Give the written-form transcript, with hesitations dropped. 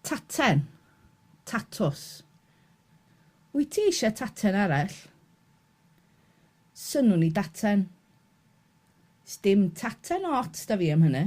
Taten. Tatws. Wyt ti eisiau taten arall? Synnwn i daten. Sdim taten ots 'da fi am hynny.